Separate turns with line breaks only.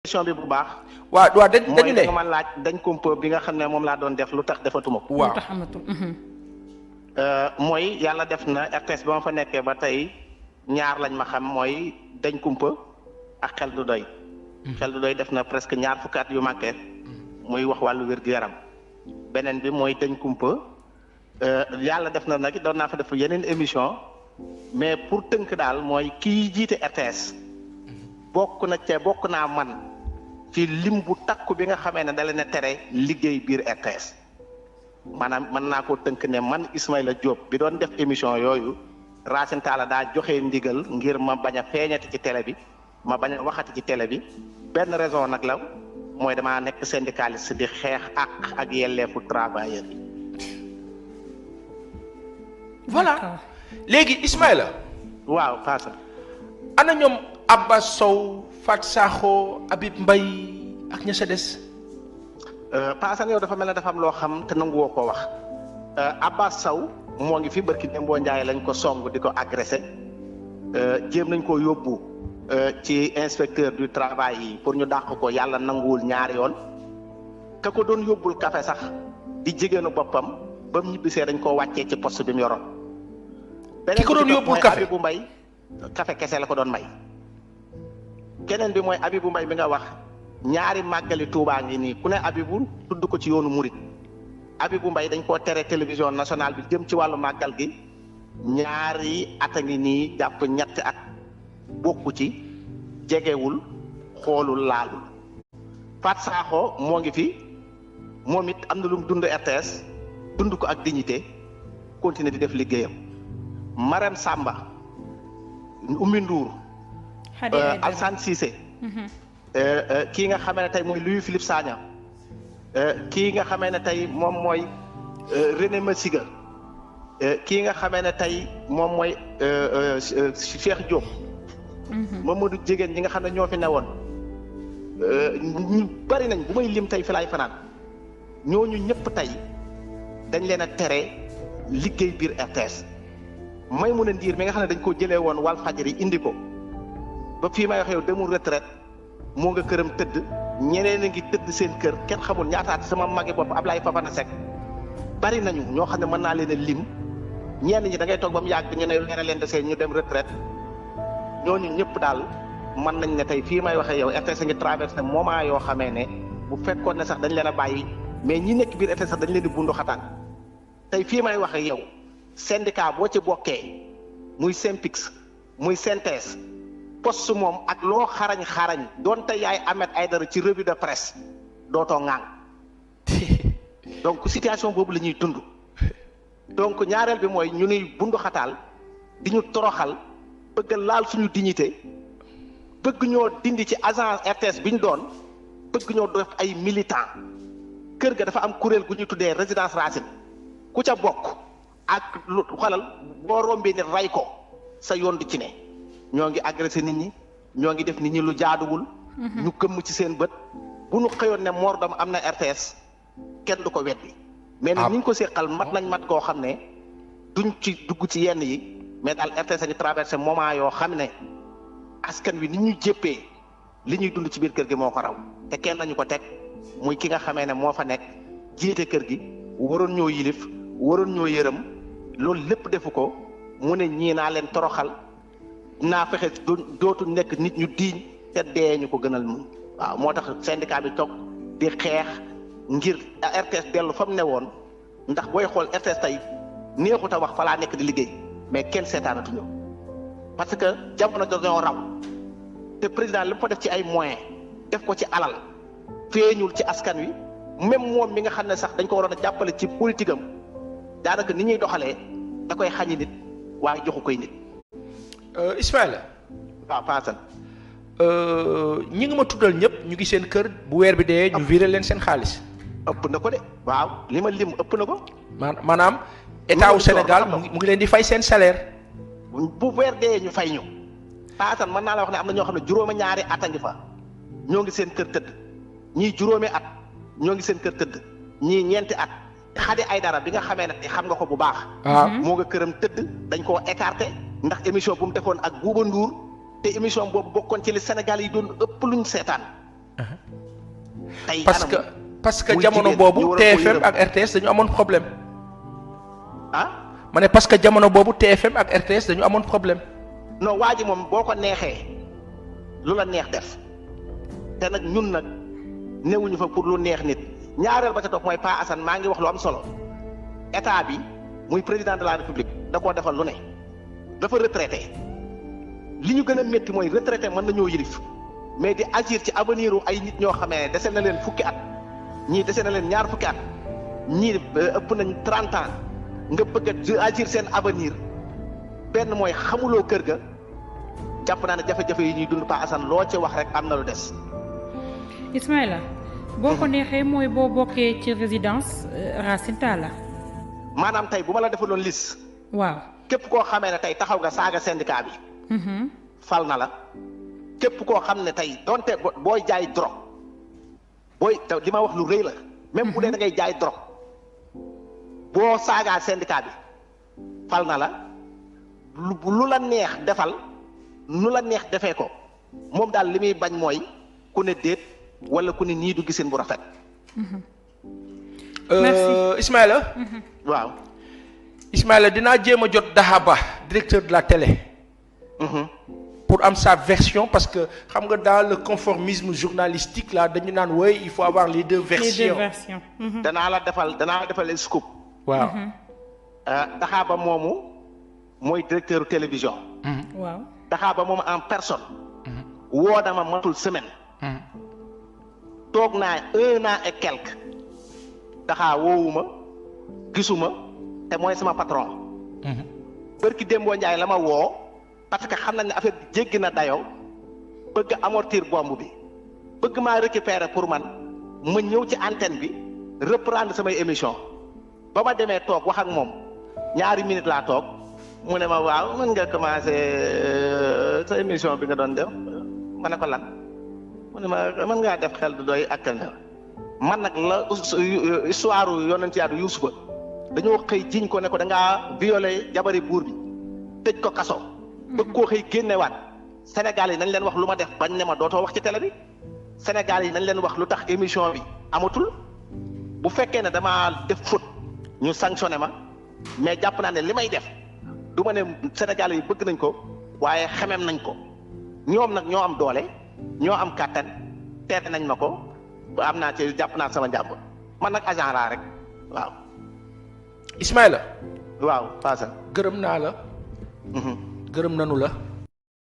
question bi bu baax.
waaw dañu ne
mooy ma laaj dañ kumpa bi nga xam ne moom laa doon def lu tax defatuma ko.
waaw
lu tax amatul.
mooy yàlla def na RTS ba ma fa nekkee ba tey ñaar lañ ma xam mooy dañ kumpa ak xel du doy. xel du doy def na presque ñaar fukki at yu manqué muy wax wàllu wér-gu-yaram beneen bi mooy dañ kumpa yàlla def na nag doon naa fa def yeneen émission mais pour tënk daal mooy kii jiite RTS bokk naa man ci lim bu takku bi nga xamee ne da leen a tere liggéey biir RTS maanaam mën naa koo tënk ne man Ismaïla Diop bi doon def émission yooyu Racine Talla daa joxe ndigal ngir ma bañ a feeñati ci télé bi ma bañ a waxati ci télé bi benn raison nag la mooy damaa nekk syndicaliste di xeex ak yelleefu travailleurs yi.
voilà léegi Ismaïla.
waaw Fatou.
ana ñoom Abbas Sow Fat Sakho Habib Mbaye ak ña sa des.
Paasan yow dafa mel ne dafa am loo xam te nanguwoo koo wax Abbas Sow moo ngi fi barki Dembo Ndiaye lañ ko song di ko agressé jéem nañ koo yóbbu ci inspecteur du travail yi pour ñu dàq ko yàlla nanguwul ñaari yoon ka ko doon yóbbul café sax di jigéenu boppam ba mu ñibbisee dañ koo wàccee ci poste bi mu yoroon.
ki ko doon yóbbul café
Habibou Mbaye café kese la ko doon may. keneen bi mooy Habibou Mbaye bi nga wax ñaari màggali Touba ngi nii ku ne Habibou tudd ko ci yoonu Mouride Habibou Mbaye dañ koo tere télévision nationale bi jëm ci wàllu màggal gi ñaari at a ngi nii jàpp ñetti at bokku ci jegewul xoolul laalul Fat Sakho moo ngi fi moom it am na lu mu dund RTS dund ko ak dignité continuer di def liggéeyam Marème Samba Oumy Ndour Alsane Cissé kii nga xamee ne tey mooy Louis Philippe Sagna kii nga xamee ne tey moom mooy René Massiga kii nga xamee ne tey moom mooy Cheikh Diop Mamadou Jigéen ñi nga xam ne ñoo fi newoon ñu bari nañ bu may lim tey fi laay fanaan ñooñu ñëpp tey dañ leen a tere liggéey biir RTS Maïmouna Ndir mi nga xam ne dañ ko jëlee woon Walfadjri indi ko ba fii may wax yow demul retraite moo nga këram tëdd ñeneen a ngi tëdd seen kër kenn xamul ñaataat sama magi bopp Ablaye Fafana Seck bari nañu ñoo xam ne mën naa leen a lim ñenn ñi da ngay toog ba mu yàgg ñu ne leena leen desee ñu dem retraite ñooñu ñëpp daal mën nañ ne tey fii may waxee yow RTS a ngi traversé moment yoo xamee ne bu fekkoon ne sax dañ leen a bàyyi mais ñi nekk biir RTS sax dañ leen di bundu xataan tey fii may waxee yow syndicat boo ci bokkee muy SYNPICS muy SYNTES poste moom ak loo xarañ doonte yaay Ahmed Aïdara ci revue de presse dootoo ŋaang donc situation boobu la ñuy dund donc ñaareel bi mooy ñu nuy bundu xataal di ñu toroxal bëgg laal suñu dignité bëgg ñoo dindi ci agence RTS bi ñu doon bëgg ñoo def ay militant kër ga dafa am kuréel gu ñuy tuddee résidence Racine ku ca bokk ak lu xolal boo rombee nit ray ko sa yoon di ci ne ñoo ngi agressé nit ñi ñoo ngi def nit ñi lu jaaduwul ñu këmm ci seen bët bu ñu xëyoon ne Mor Dom am na RTS kenn du ko weddi mais nag ni ñu ko seqal mat nañ mat koo xam ne duñ ci dugg ci yenn yi mais daal RTS a ngi traversé moment yoo xam ne askan wi ni ñu jéppee li ñuy dund ci biir kër gi moo ko raw te kenn nañu ko teg muy ki nga xamee ne moo fa nekk jiite kër gi waroon ñoo yilif waroon ñoo yërëm loolu lépp defu ko mu ne ñii naa leen toroxal naa fexe dootu nekk nit ñu diiñ te dee ñu ko gënal mun waaw moo tax syndicat bi toog di xeex ngir RTS dellu fa mu ne woon ndax booy xool RTS tey neexut a wax fa laa nekk di liggéey mais kenn seetaanatuñu parce que jamono dañoo raw te président li mu fa def ci ay moyens def ko ci alal feeñul ci askan wi même moom mi nga xam ne sax dañ ko waroon a jàppale ci politique am daanaka ni ñuy doxalee da koy xañi nit waaye joxu koy nit.
Ismaïla.
waaw Paasan.
ñi nga ma tuddal ñëpp ñu ngi seen kër bu weer bi dee ñu viré leen seen xaalis.
ëpp na ko de waaw li ma lim ëpp na ko.
maanaam état wu Sénégal mu ngi leen di fay seen salaire.
bu weer dee ñu fay ñu. Paasan mën naa la wax ne am na ñoo xam ne juróomi ñaari at a ngi fa ñoo ngi seen kër tëdd ñii juróomi at ñoo ngi seen kër tëdd ñii ñeenti at. Xadi Aïdara bi nga xamee ne xam nga ko bu baax. moo nga këram tëdd dañ koo écarté ndax émission bu mu defoon ak Bouba Ndour te émission boobu bokkoon ci li Sénégal yi doon ëpp luñ seetaan tey
parce que jamono boobu TFM ak RTS dañu amoon problème. ma ne parce que jamono boobu TFM ak RTS dañu amoon problème.
non waa ji moom boo ko neexee lu la neex def te nag ñun nag newuñu fa pour lu neex nit ñaareel ba ca topp mooy Pa Assane maa ngi wax lu am solo état bi muy président de la république da koo defal lu ne dafa retraité li ñu gën a métti mooy retraité mën nañoo yilif mais di agir ci avenir ay nit ñoo xamee dese na leen fukki at ñii dese na leen ñaar fukki at ñii ëpp nañ 30 ans nga bëgg a agir seen avenir benn mooy xamuloo kër ga jàpp naa ne jafe-jafe yi ñuy dund Pa Assane loo ci wax rek am na lu des.
Ismaïla boo ko neexee mooy boo bokkee ci résidence Racine Talla.
maanaam tey bu ma la defaloon liste.
waaw
képp koo xamee ne tey taxaw nga saaga syndicat bi. fal na la. képp koo xam ne tey donte booy jaay drogue booy te li ma wax lu rëy la. même bu dee da ngay jaay drogue boo saagaa syndicat bi fal na la lu la neex defal nu la neex defee ko moom daal li muy bañ mooy ku ne déet wala ku ne nii du gisin bu rafet.
merci
Ismaïla.
waaw.
Ismaïla dinaa jéem a jot Dahaba directeur de la télé. pour am sa version parce que xam nga dans le conformisme journalistique là dañu naan woy il faut avoir les deux versions.
danaa la defal scoop.
waaw.
Dahaba moomu mooy directeur télévision.
waaw.
Dahaba moomu en personne. woo dama matul semaine. toog naa 1 an et quelque. Daxa woowuma gisuma te mooy sama patron. bërki Dembo Ndiaye la ma woo. parce que xam nañ ne affaire bi jéggi na dayoo bëgg amortir bombe bi bëgg maa récupérer pour man ma ñëw ci antenne bi reprendre samay émission ba ma demee toog wax ak moom ñaari minutes laa toog mu ne ma waaw mën nga commencer sa émission bi nga doon def ma ne ko lan mu ne ma mën ngaa def xel du doy ak man nag la histoire yonent Yàlla Yuusufa dañoo xëy jiñ ko ne ko da ngaa violé jabari buur bi tëj ko kaso bëgg koo xëy génnewaat Sénégal yi nañ leen wax lu ma def bañ ne ma dootoo wax ci télé bi Sénégal yi nañ leen wax lu tax émission bi amatul bu fekkee ne damaa def faute ñu sanctionné ma mais jàpp naa ne li may def du ma ne Sénégal yi bëgg nañ ko waaye xemem nañ ko ñoom nag ñoo am doole ñoo am kàttan teete nañ ma ko am naa ci jàpp naa sama njàmbur man nag agent laa rek waaw.
Ismaïla.
waaw Passa.
gërëm naa la. gërëm nanu la.